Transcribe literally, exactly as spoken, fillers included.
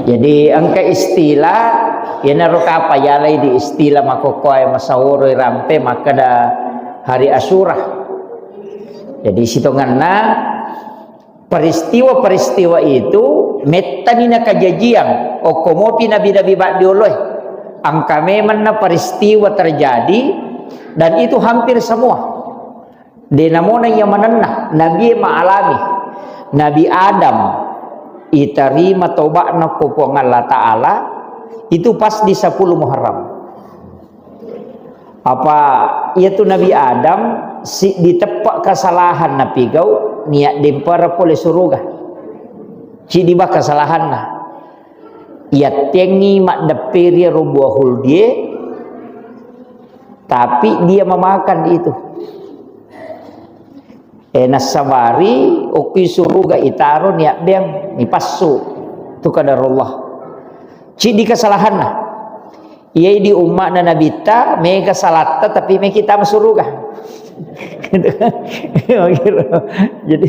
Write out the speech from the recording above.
Jadi engka istilah, iyanaro kapa yalai di istilah makkokkoe masaworo rampe makkeda hari Asyura. Jadi sitongenna peristiwa-peristiwa itu mettani nakajajiang okko mopi nabi-nabi baddioloe. Engka memanna peristiwa terjadi dan itu hampir semua. De namona iya manenna, nabie maalami. Nabi Adam itarima toba'na ko Puang Allah Ta'ala itu pas di sepuluh Muharram. Apa iyatu Nabi Adam si diteppe kesalahan napigau niat dempara pole suruga. Cidi ba kesalahanna. Yattengngi maddepperi ro buah huldie, tapi dia memakan itu. Eh, nassabari okki suruga itaro niabbeang, nipassu. Tu kadarullah. Cidi kesalahanna. Iyai di umma'na nabitta, mega salatta, tapi meki tama suruga. Jadi,